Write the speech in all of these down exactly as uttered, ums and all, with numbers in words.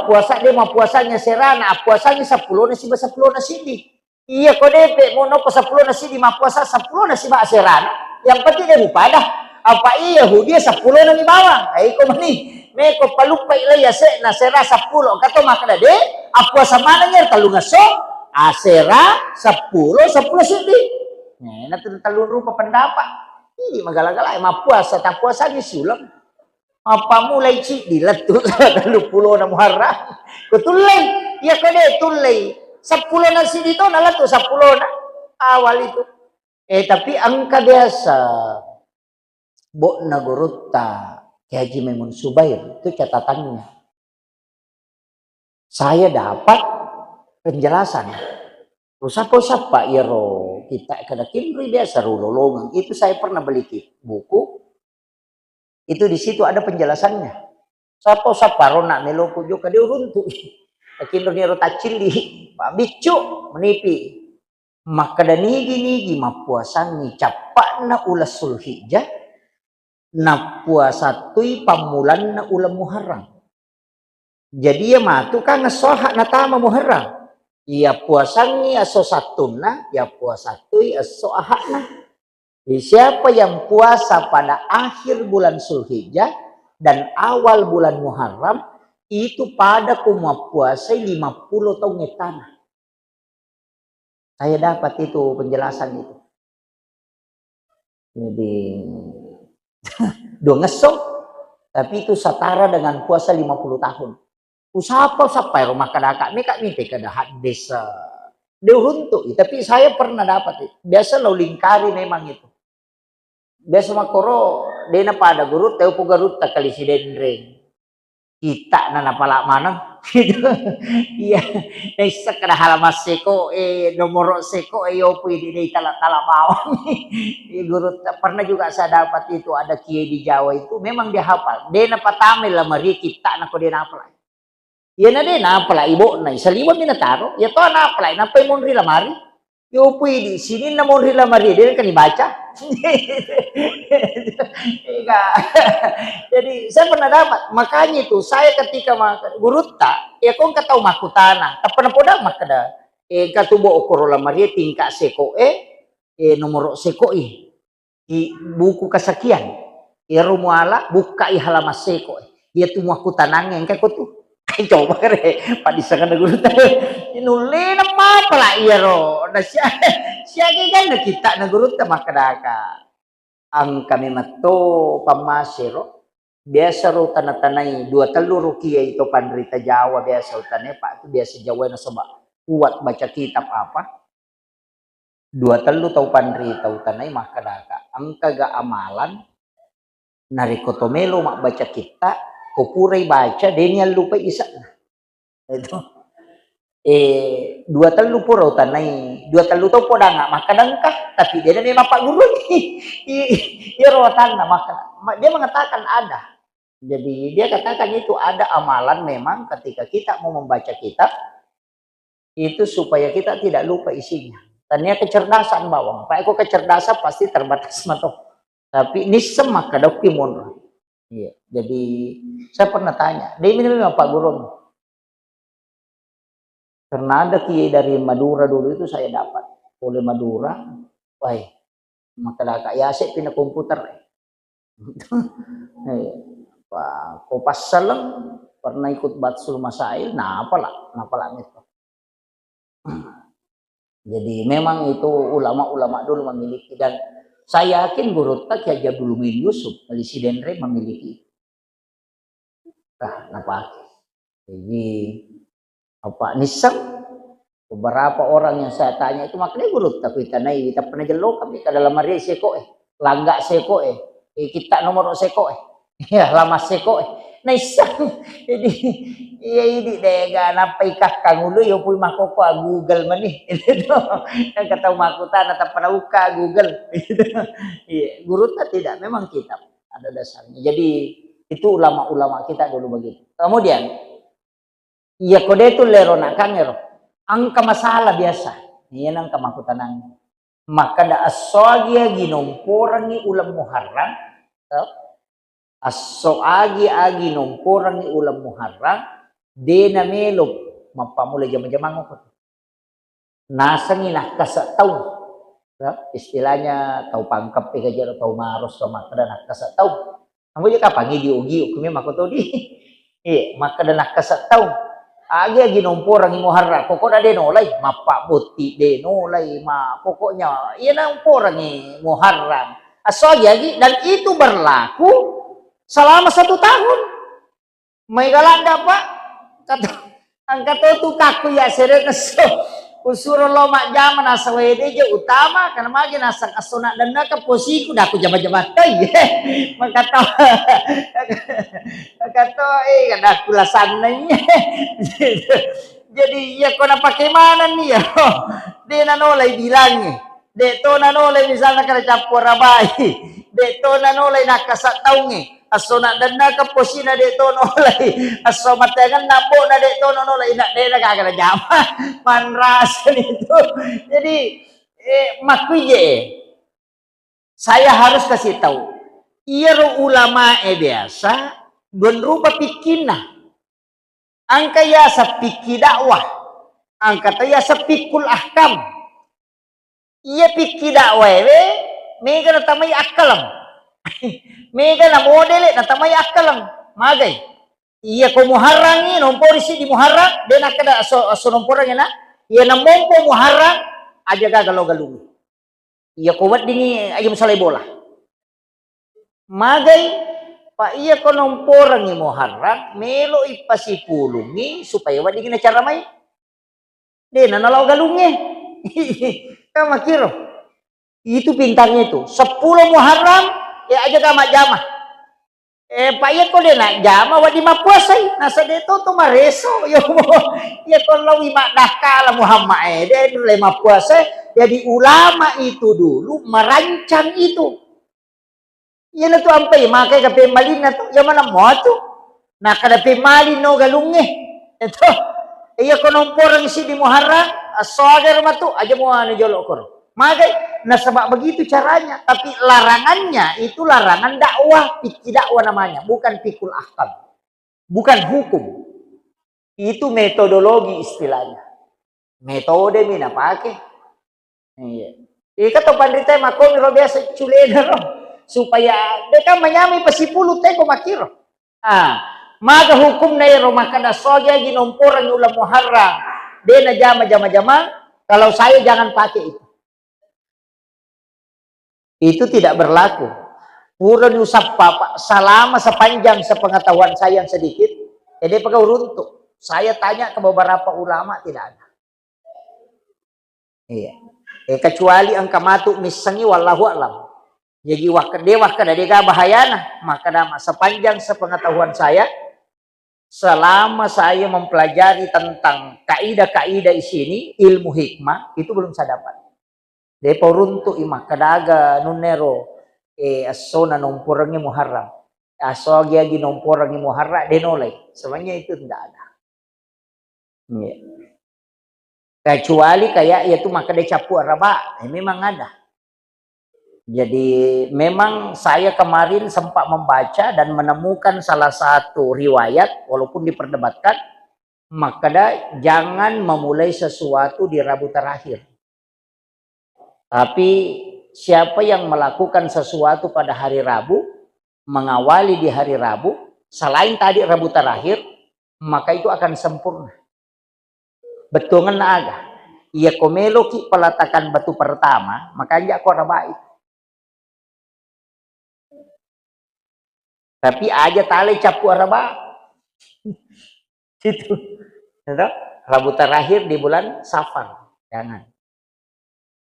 Puasa de mappuasangi aserana, appuasangi seppulona siba seppulona siddi. Iya ko depe mo noko seppulona siddi mappuasa seppulona siba aserana, yang penting de mupada. Apa iya Yahudi seppulona mi bawang. Eh, iko mani, meko paluppai lai ase'na asera seppulo, engka to makkeda de, appuasa manengngi tellungesso, asera seppulo, seppulo siddi. Nah, na tu tellung rupa pendapat. Ini magala-gala mappuasa, tappuasangi siuleng. Mappammulai ciddi lettu tellupulona Muharram. Ko tullei, iya ko de tullei. Seppulona siddi to na lettu seppulona awal itu. Eh, tapi engka biasa bokna gurutta Kiai Haji Maimun Subair, itu catatannya. Saya dapat penjelasan. Usappa-usappa iyaro kita kada kinri biasa ro lolongeng. Itu saya pernah beli ki-, buku. Itu di situ ada penjelasannya. Sappa-usappa ro nak meloku joka de uruntu. Kinri ro taccilli. Pak Biccu menipi. Makkeda nigi-nigi mappuasangngi cappa'na uleng Sulhijjah, nappuasattui pammulanna uleng Muharram. Jadi iya matu kan esso Ahad natama Muharram. Iya puasangngi esso Sattunna, iya puasattui esso Ahadna. Jadi siapa yang puasa pada akhir bulan Sulhijjah dan awal bulan Muharram, itu pada ko mappuasai lima puluh taung ettana. Saya dapat itu penjelasan itu. Jadi, dua ngesso, tapi itu setara dengan puasa lima puluh tahun. Usappa-usappa ero makkadaka, meka mite kada hadis, eh, de uruntu, tapi saya pernah dapat itu. Biasa lo lingkari memang itu. Biasa makkoro, de napada gurutta, upu gurutta kali Sidenreng. Kitta'na napala maneng. Iya, naisseng kada halaman seko, eh, nomoro seko, eh, yopu idi dei tala-tala bawang. Iya, gurutta, pernah juga saya dapat itu ada kiai di Jawa itu, memang dia hafal. De napatamai lamari kitta'na ko de napala. Iyana de napala ibokna, saliweng mi nataro, iya to napala, nappai monri lamari. Yopu idi, sininna monri lamari, de kan dibaca. Iya. Jadi, saya pernah dapat, makanya itu, saya ketika ma-, gurutta, ya ko engka tau makkutana, tappa napoda makkeda, eh, engka tu bo okoro lamari, tingkat seko, eh, eh, nomoro seko, eh. Di buku kesekian, iyaro muala, bukkai halaman seko, iyatu muakkutanangnge, engka ko tu. Coba kare, paddissengenna gurutta. Nullena mapala iyaro, na sia-, siaga ganna kitta'na gurutta makkedaka. Engka memetto pammasero, biasa ro tana-tanai dua tellu ro kiai to panrita Jawa biasa utanai, Pak, tu biasa Jawa nasaba kuat baca kitab apa. Dua tellu tau panrita utanai makkedaka, engkaga amalan narekko to melo mabbaca kitta, ko purai baca, de niallupai ise'na. Itu. Eh, dua tellu pura utanai, dua tellu to podanga makkeda engka, tapi de na memang paggurui. I-, iyaro watanna makkeda, ma-, dia mengatakan ada. Jadi dia katakan itu ada amalan memang ketika kita mau membaca kitab, itu supaya kita tidak lupa isinya. Tania kecerdasan bawang. Pak, eko kecerdasan pasti terbatas mato. Tapi nisseng makkeda okki monro. Iya. Jadi saya pernah tanya, "De ini memang Pak Guru?" Karena ada kiai dari Madura dulu itu saya dapat. Oleh Madura, wah, makkedaka yase pina komputer. Eh, pa-, ko passaleng pernah ikut Batsul Masail, napala, napala itu. Jadi memang itu ulama-ulama dulu memiliki, dan saya yakin gurutta Kiai Haji Abdul Muin Yusuf, Kali Sidenreng memiliki. Nah, napake. Jadi, apa, nisseng beberapa orang yang saya tanya itu, makanya gurutta kuitanai, tapi najello kami ke dalam hari seko, eh, langga seko, eh, eh, kita nomor seko, eh, ya, lama seko, eh, naisseng. Jadi, iya, ini dega, nappa ikakkang ulu, yo, pui makoko, ah, Google mani. Itu tuh, yang kata makkutana, tappa nauka Google. Iya, gurutta tidak, memang kitab ada dasarnya. Jadi, itu ulama-ulama kita dulu begitu. Kemudian, iya ko de tu lero nakangero, engka masalah biasa. Iya, engka makkutanang. Makkeda esso agi-agi nomporengngi uleng Muharram, to? Esso agi-agi nomporengngi uleng Muharram, De namelo mappammula jama-jamang ko. Nasengi nakkasa taung. Ya, istilahnya tau pangkeppe kajero tau maros to makkeda nakkasa taung. Anggo je kapang idi ogi okumi makkotodi. Iya, makkeda nakkasa taung. Agi-agi nomporangi Muharram, pokokna de nolai, mappabotti de nolai, ma pokoknya iya nomporangi Muharram. Asso agi-agi dan itu berlaku selama satu tahun. Maega ladda, Pak. Kata, engka to tu kakku ya sere nesso. Usuro lo majjama nasaba ede je utama, karena magi nasang esso naddennaka posiku, dah aku jama-jama toi. Maka to, maka to, eh, kada aku lasannai. Jadi, iya ko napake maneng ni ya. De nanolai bilangi. De to nanolai misalna kada cappu arabai. De to nanolai nakkasa taungnge. Esso naddennaka posina de to nolai. Esso mateangenna ambo'na de to nolai. Ina de na gaga najama. Manrasani tu. Jadi, eh, makkuije. Saya harus kasih tahu. Iyaro ulamae biasa dua rupa pikkinna. Engka yaseng fikki dakwah, engka to yaseng fikkul ahkam. Iya fikki dakwah ewe, mega natamai akkaleng. Mega na modele natamai akkaleng. Magai. Iya ko Muharrangi, nompori siddi Muharram, de nakkeda asso, asso nomporangi na. Iya namompo Muharram, aja gaga lo galungi. Iya ko weddingi aja musalai bola. Magai, pa iya ko nomporangi Muharram, melo ipasipulungi supaya weddingi nacaramai. De na nalao galungnge. Kan makkiro. Itu pintarnya itu. Seppulo Muharram, ya aja ka majjama. Eh, pa iya ko de najjama, wedding mappuasai. Nasa de to to mareso. Yo, iya ko lawi maddakkala Muhammad, eh, de le mappuasai. Jadi ulama itu dulu merancang itu. Iyanatu ampai makai ka pemmalinna tu, iya maneng mua tu. Nakkeda pemmaling no galungnge. Eto. Iya ko nomporeng siddi Muharram, asso aga ro matu, aja mua anu jolo koro. Magai, nasaba begitu caranya, tapi larangannya itu larangan dakwah, fikih dakwah namanya, bukan fikul ahkam. Bukan hukum. Itu metodologi istilahnya. Metode mi napake. Iya. Ika to panrita makkomi ro biasa culena ro. Supaya de kan manyamai pasipulu teko makkiro. Ah, maga hukumna ero makkeda sogi agi nomporang uleng Muharram. De najama jama-jama, kalau saya jangan pakai itu. Itu tidak berlaku. Purani usappa, Pak, selama sepanjang sepengetahuan saya yang sedikit, ya, de pegau runtuk. Saya tanya ke beberapa ulama, tidak ada. Iya. Eh, kecuali engka matu missengi, wallahu a'lam. Jadi, wah, de, wah, kada dega bahayana. Maka nama, sepanjang sepengetahuan saya, selama saya mempelajari tentang kaidah-kaidah di sini, ilmu hikmah, itu belum saya dapat. Depa uruntu'i makkadaga nunnero, eh, essona nomporengngi Muharram. Asso agi-agi nomporengngi Muharram, de nolai. Sebenarnya itu tidak ada. Iya. Kecuali kayak, ya, itu makkeda cappu araba, eh, memang ada. Jadi, memang saya kemarin sempat membaca dan menemukan salah satu riwayat, walaupun diperdebatkan, makkeda, jangan memulai sesuatu di Rabu terakhir. Tapi, siapa yang melakukan sesuatu pada hari Rabu, mengawali di hari Rabu, selain tadi Rabu terakhir, maka itu akan sempurna. Bettuangenna aga? Iya ko meloki peletakan batu pertama, maka anja ko arabai. Tapi aja talai cappu araba. Itu. Itu. Rabu terakhir di bulan Safar. Jangan.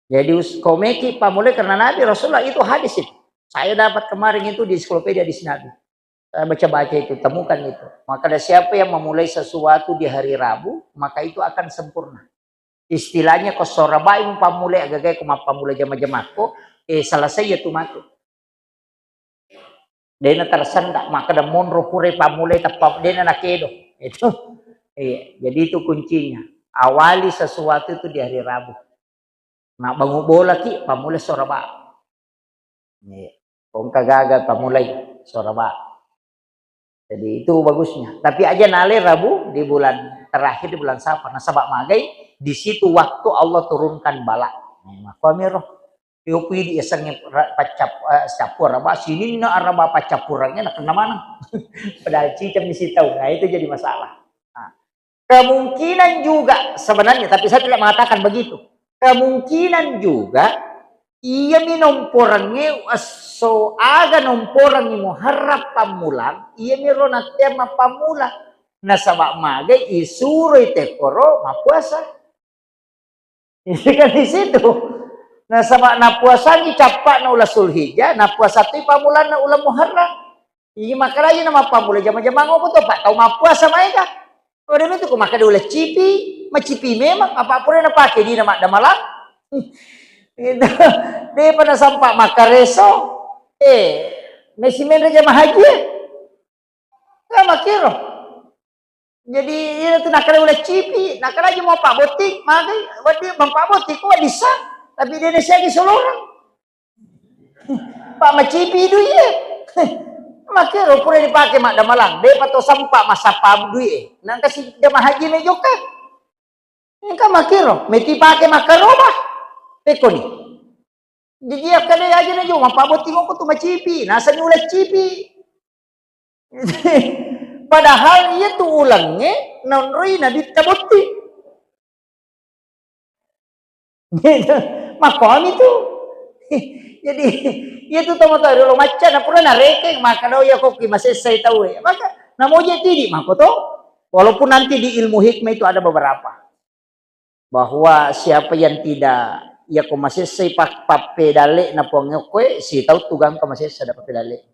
Jadi, us-, komeki pammulai karena Nabi Rasulullah itu hadis itu. Saya dapat kemarin itu di ensiklopedia hadis Nabi. Saya baca-baca itu, temukan itu. Maka ada siapa yang memulai sesuatu di hari Rabu, maka itu akan sempurna. Istilahnya ko sorabai pammulai agagai ko mappammulai jama-jamakko, eh, selesai ya tu matu. Dena tersenda, makkeda monro pura pammulai teppa dena nakedo. Itu. Iya, jadi itu kuncinya. Awali sesuatu itu di hari Rabu. Mabbangu bolaki, pammulai soraba. Iya. Kongka gaga pammulai soraba. Jadi itu bagusnya. Tapi aja nale Rabu di bulan terakhir di bulan Safar. Nasaba magai di situ waktu Allah turunkan bala. Nah, makkuamiro. Iyo pidi yasengnge ra-, paccap-, eh, cappur araba, sininna araba paccappurengnge nakenna maneng. Padahal ciceng mi sitaung. Nah, itu jadi masalah. Nah, kemungkinan juga sebenarnya, tapi saya tidak mengatakan begitu. Kemungkinan juga, iyami nomporengnge esso aga nomporengngi Muharram pammulang, iyamiro nattea mappammula. Nasaba magai isuroi tekkoro mappuasa. Ini kan di situ. Nasaba napuasangi cappa'na uleng Zulhijjah, napuasa toi pammulanna uleng Muharram. Iya, makalaji na mappammula jama-jamang opo to, Pak, tau mappuasa maega. Ode itu ko makkeda uleng cipi, macipi memang, apa pura napake dina maddamalang. Gitu. Depa nasampa makkareso. Eh, mesi menre jama haji, eh. Nah, makkiro. Jadi, iya tu nakkeda uleng cipi, nakkeda aja mau Pak Botting, magai, wedding Bang Pak Botting, ko wedding sa, tapi de nasiagi solorang. Pak macipi dui e. Makkiro pura dipake maddamalang, depa to sempa massappa dui e. Nangka si jama haji me jokka. Engka makkiro, meti pake makkaroba. Pekkoni. Jadi akkeda aja na jama Pak Botting ko tu macipi, naseng uleng cipi. Padahal iya tu ulengnge naonroi Nabitta Botting. Gitu. Makkuami tu. Jadi, iya tu tomatoa riolo macca, na pura narekeng, makkeda iya ko ki masessai tau e. Maka, namoje tidi, makko to. Walaupun nanti di ilmu hikmah itu ada beberapa. Bahwa siapa yang tidak, iya ko masessai pak-, pappedale na puang okkoe, sitau tu gangka masessa da pappedale.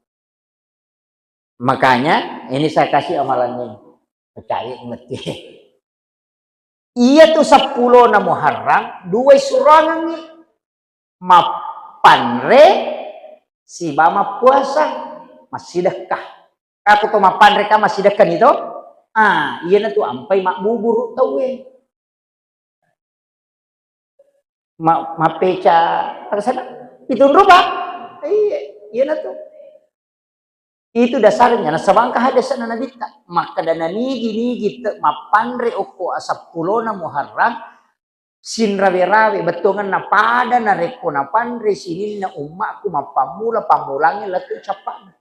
Makanya, ini saya kasih amalan ini. Percaya mati. Iya tu seppulo na Muharram, dua surangangi. Mappanre siba mappuasa, massidekka. Aku to mappanre ka massidekka ni to? Ah, iya na tu ampai mabbuburu tau e. Ma-, mappeca, apa sana? Pitung rupa? Iya, iya na tu. Itu dasarnya. Nasabangka hadesana Nabitta. Makkeda nanigi-nigi te mappanre okko aseppulona Muharram, sinrawe-rawe, bettuanganna pada narekko napanre sininna ummakku mappammula pammulangnge lettu cappa'na.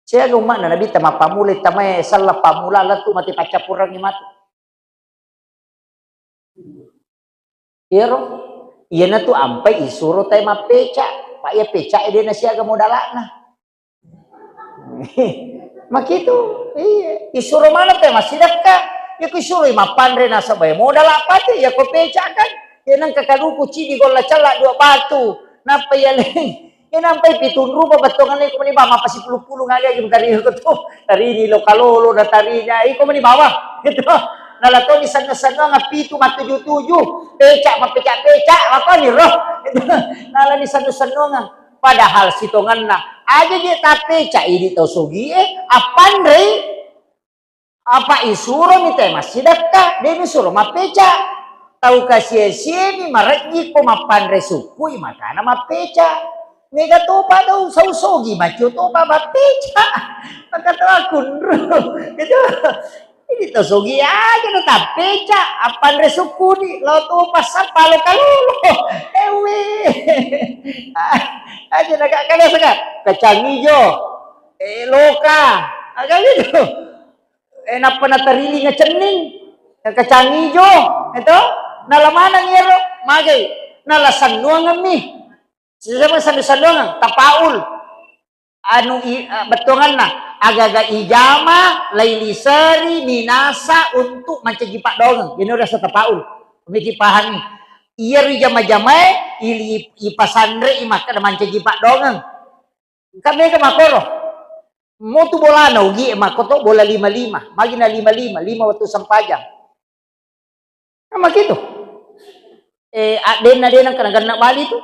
Siaga umma'na Nabitta mappammula tamae selleng pammula lettu mate paccappurengngi matu. Iyaro, iyanatu ampai isuro tae mappeca, pa iya peca e de nasiaga modala'na. Makitu, iya. Isuro maneng tae massidekka. Iyako isuroi mappanre nasaba e modala pate, iyako peca kan. Iya nengka kaduku cidi golla cella dua batu. Nappa iyaleng. Iya nampai pitung rupa bettuanganna iko mani bawang, mappa sipulung-pulung aga agi mutari ko tu. Tarini lo kalolo na tarinya, iko mani bawang. Gitu. Nala to disenno-sennoang pitu mattuju-tuju. Peca, mappeca-peca, makoni ro. Gitu. Nala disenno-sennoang. Padahal sitonganna, aja je tappeca idi tau sogi e, appanrei. Apa isuromi tae massidekka, de nisuro mappeca. Tau kasia-siami marejji ko mappanre sukkui, makana mappeca. Mega topa tau sau sogi, macio topa mappeca. Maka tau akunru. Gitu. Ini tau sogi aja na tappeca, appanre sukkuni, lao topa sappa lo kalolo. Ewe. Aja na ka-, kada saka, kacang ijo, eh, loka. Aga gitu. Eh, nappa natarilinga cenning, kacang ijo, eto, nala maneng iyaro, magai, nala sannuangemmi. Sisama sannu-sannuangeng, tapaul. Anu i-, eh, bettuanganna, agaga ijama, lailiseri, minasa untuk mancaji paddoangeng. Ini rasa tapaul. Miki pahami. Iyaro ijama-jamae, ili-, ipasanrei makkeda mancaji paddoangeng. Engka mega makkoro. Motu bolana ugi e makkoto bola lima lima. Magi na lima lima, lima wettu sempajang. Kan makitu. Eh, addenna de nengka nagenna bali tu.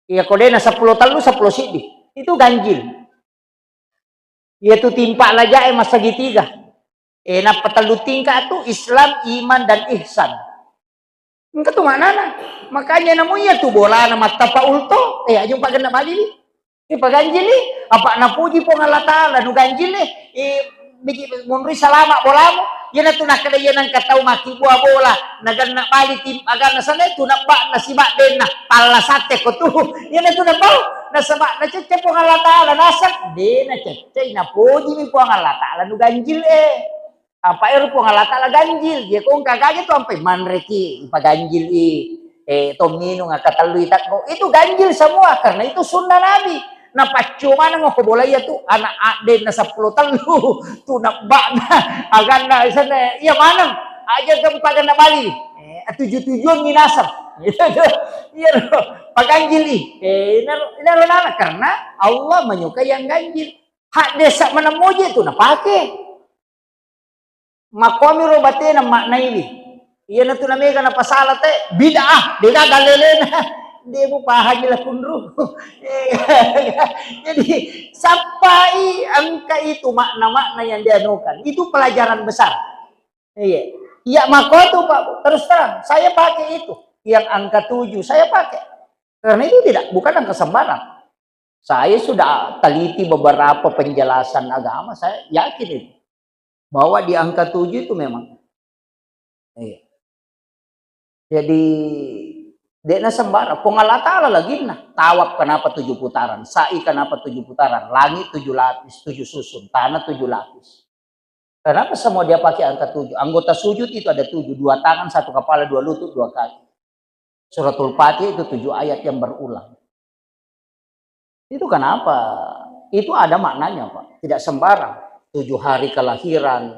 Iya ko de na seppulo tellu, seppulo siddi. Itu ganjil. Iya tu timpa laja e massegitiga. Eh, nappa tellu tingka tu Islam, iman, dan ihsan. Engka tu maknana. Makanya namu iya tu bolana mattapaul to. Eh, aja umpagenna bali ni. Ipaganjili, apa napuji Puang Allah Ta'ala, nuganjili, eh, bigi monroi salama bolamu. Iyanatu nakkeda iya nengka tau makkibua bola, naganna bali tim aganna sana itu nabba nasibaddenna, palla satte ko tu. Iyanatu napau, nasaba nacecce Puang Allah Ta'ala, naseng, de nacecce, napujimi Puang Allah Ta'ala, nuganjil, eh. Apa ero Puang Allah Ta'ala ganjil, dia kong kagage tu ampai manreki, ipaganjil i, eh, to minung, akkatellui takko. Itu ganjil semua, karena itu sunnah Nabi. Napaccuma nang ko bola iya tu, anak addenna seppulo tellu, tu nabbana, aganna sana, iya maneng, aja tempat aganna bali. Eh, tujuh-tujuan minasar. Gitu tu. Iya, paganjil i. Eh, inaro, inaro nana, karena Allah menyukai yang ganjil. Hak desa menemuji tu napake. Makkuami ro batena maknaiwi. Iyanatu namega napasala te, bid'ah, degaga lelena. De mupahangi lakunru. Jadi, sappai engka itu makna-makna yang dianukan. Itu pelajaran besar. Iya. Iya, makko tu, Pak. Terus terang, saya pakai itu. Yang angka tujuh, saya pakai. Karena itu tidak, bukan angka sembarang. Saya sudah teliti beberapa penjelasan agama, saya yakin itu. Bahwa di angka tujuh itu memang. Iya. Jadi, de'na sembarang. Puang Allah Ta'ala laginna. Tawaf kenapa tujuh putaran? Sa'i kenapa tujuh putaran? Langit tujuh lapis, tujuh susun. Tanah tujuh lapis. Kenapa semua dia pakai angka tujuh? Anggota sujud itu ada tujuh. Dua tangan, satu kepala, dua lutut, dua kaki. Suratul Fatihah itu tujuh ayat yang berulang. Itu kenapa? Itu ada maknanya, Pak. Tidak sembarang. Tujuh hari kelahiran,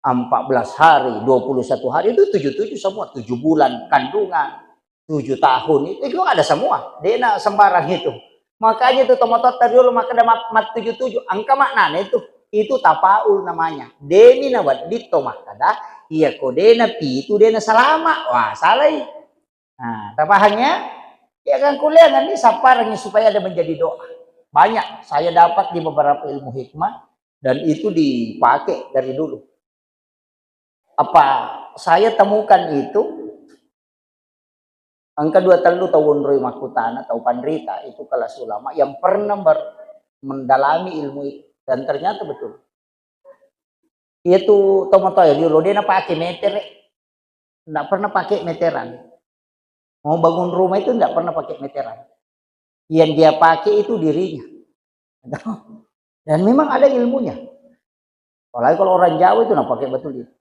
empat belas hari, dua puluh satu hari, itu tujuh tujuh semua. Tujuh bulan kandungan, tujuh tahun, itu, itu ada semua. De'na sembarang itu. Makanya itu tomatoatta riolo makkeda mat, mat tujuh tujuh. Angka maknanya itu. Itu tafaul namanya. De'mi nawedding to makkeda, iya ko de'na pitu, de'na salama. Wah, salai. Nah, tapahang ya? Ya kan kuliah nanti sapparangi supaya ada menjadi doa. Banyak saya dapat di beberapa ilmu hikmah dan itu dipakai dari dulu. Apa saya temukan itu, engka dua tellu tau onroi makkutana, tau panrita, itu kelas ulama yang pernah ber, mendalami ilmu itu. Dan ternyata betul. Iya tu tomatoa ya, riolo de' napake metere. Ndak pernah pakai meteran. Mau bangun rumah itu ndak pernah pakai meteran. Yang dia pakai itu dirinya. Dan memang ada ilmunya. Apalagi kalau orang Jawa itu, nah, pakai betul itu.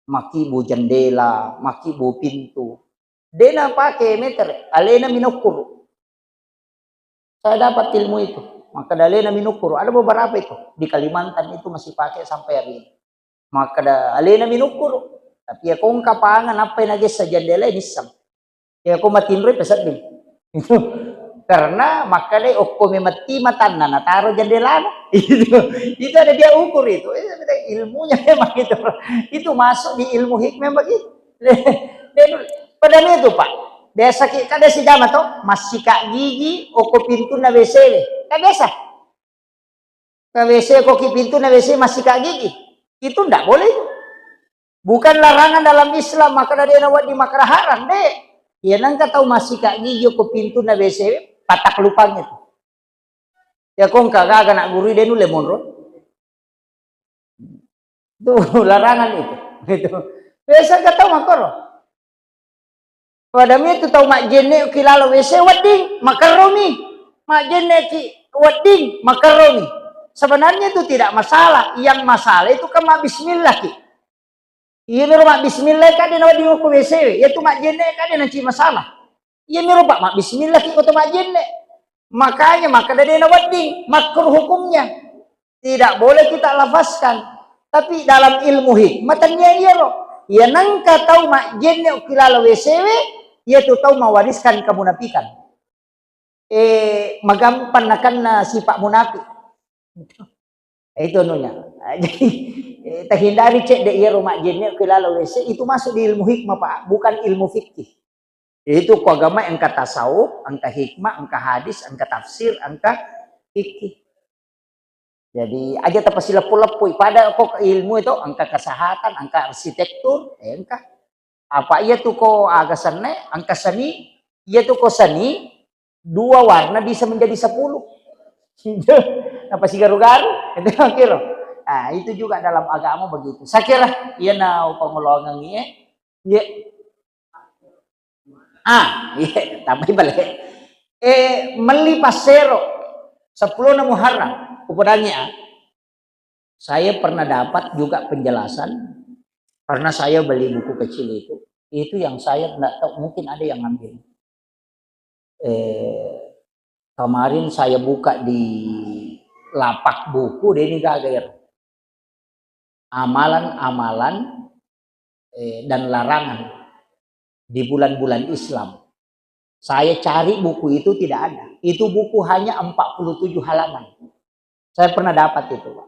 Makibu jendela, makibu pintu. De'na pakai meter, alena minukkuru. Saya dapat ilmu itu. Maka alena minukkuru. Ada beberapa itu. Di Kalimantan itu masih pakai sampai hari ini. Maka alena minukkuru. Tapi ya kongka pangan apa yang nagessa jendela ini sem. Ya, ko matinroi pesedding. Itu. Karena makkeda okko memetti matanna nataro jendelana. Itu. Itu ada dia ukur itu. Eh, ilmunya memang itu. Itu masuk di ilmu hikmah begitu. Pada itu, Pak. Biasa ki, kada sijama to, massika gigi okko pintunna W C W. Kan biasa. Ka W C ko ki pintu na W C massika gigi. Itu ndak boleh itu. Bukan larangan dalam Islam, maka de'na wedding makkeda haram, de'. Ya nengka tau massika gigi ko pintu na W C, patak lupang itu. Ya kongka gaga nak guru de' nulle monro. Itu larangan itu. Itu. Biasa ka tau makkoro. Pada mitu tau majjenne' ki lalo W C wedding, makerromi. Majjenne' ki wedding, makerromi. Sebenarnya itu tidak masalah. Yang masalah itu kan mabbismillah ki. Iya miro mabbismillah kan de' nawedding ko W C. Iya tu majjenne' kan de' nanti masalah. Iya miro Pak mabbismillah ki ko to majjenne'. Makanya makkeda de' nawedding, makruh hukumnya. Tidak boleh kita lafazkan. Tapi dalam ilmu hikmah tania iyaro. Iya nengka tau majjenne' ki lalo W C W, iya tu tau mewariskan kemunafikan. Eh, magampang nakenna sifat munafik. Itu anunya. Jadi, eh, terhindari cedde' iyaro majjenne' ki lalo W C, itu masuk di ilmu hikmah, Pak, bukan ilmu fikih. Itu ko agama engka tasawuf, engka hikmah, engka hadis, engka tafsir, engka fikih. Jadi, aja tapasileppo-leppoi. Pada ko ilmu itu, engka kesehatan, engka arsitektur, eh, engka. Apa iya tu ko aga senne, engka seni, iya tu ko seni, dua warna bisa menjadi sepuluh. Napasigaru-garu, itu kira. Ah, itu juga dalam agama begitu. Saya kira, iya na upangoloangengngi, eh. Iya. Ah, iya, tambahi balik. Eh, melli passero, sepuluh Muharram, upodangi, ah. Saya pernah dapat juga penjelasan, karena saya beli buku kecil itu. Itu yang saya nggak tahu, mungkin ada yang ngambil. Eh, kemarin saya buka di lapak buku, deh, ini gaga ya. Amalan-amalan, eh, dan larangan di bulan-bulan Islam. Saya cari buku itu tidak ada. Itu buku hanya empat puluh tujuh halaman. Saya pernah dapat itu, Pak.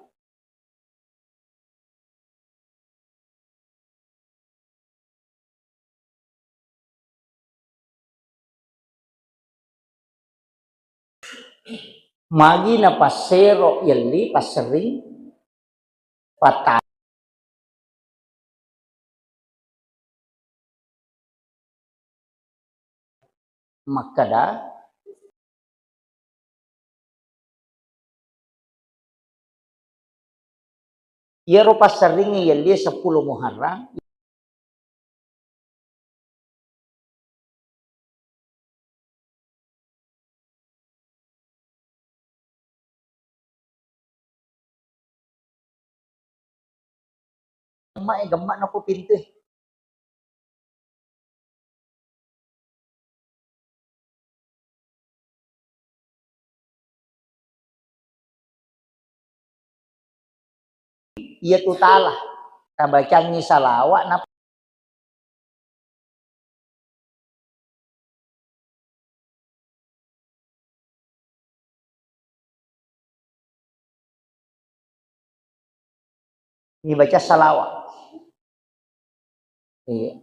Magi napassero yelli passerring patta-, makkeda, iyaro passerringnge yellie seppulo Muharram, gemma e, gemma nako pintu e. Iya tu tala, tabacangngi salawat na Ibaca salawat. Iya.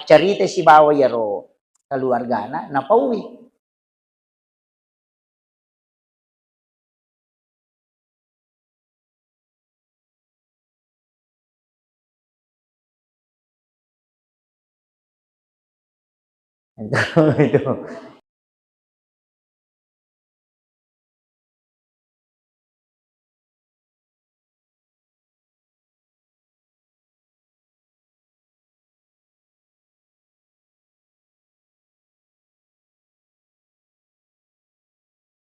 Carita sibawa iyaro keluargana, napaui. Itu, itu.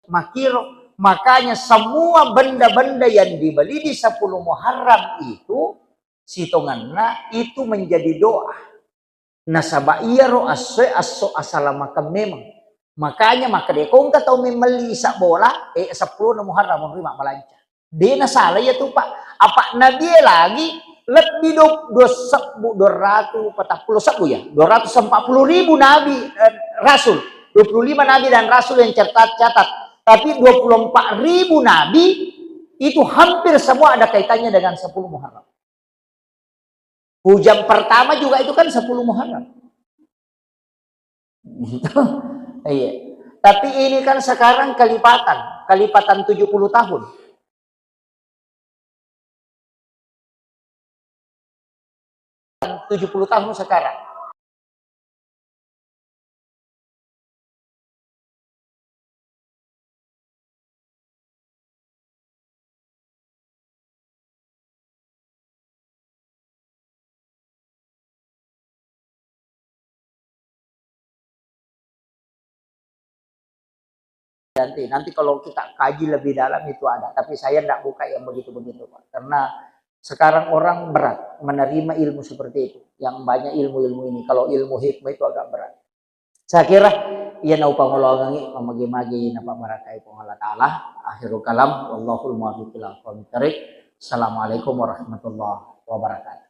Makkiro, makanya semua benda-benda yang dibeli di sepuluh Muharram itu, sitongenna itu menjadi doa. Nasaba iyaro essoe esso asalamakeng memang. Makanya makkeda ko engka tau memmelli isa bola, eh, seppulo Muharram monri mabbalanca. De nasala iya tu, Pak. Apa nabie lagi lebbi do-, dua sebbu, dua ratu patappulo sebbu ya, dua ratus empat puluh ribu nabi, eh, rasul. Dua puluh lima nabi dan rasul yang catat-catat. Tapi dua puluh empat ribu nabi itu hampir semua ada kaitannya dengan sepuluh Muharram. Hujan pertama juga itu kan sepuluh Muharram. Iya. Tapi ini kan sekarang kelipatan, kelipatan tujuh puluh tahun. Tujuh puluh tahun sekarang. Nanti, nanti kalau kita kaji lebih dalam itu ada, tapi saya ndak buka yang begitu-begitu, Pak. Karena sekarang orang berat menerima ilmu seperti itu, yang banyak ilmu-ilmu ini. Kalau ilmu hikmah itu agak berat. Saya kira iya naupangoloangengngi, mamagi-magi napabarakai Puang Allah Ta'ala. Akhirul kalam, wallahul muwaffiq ila aqwamit thariq. Assalamualaikum warahmatullahi wabarakatuh.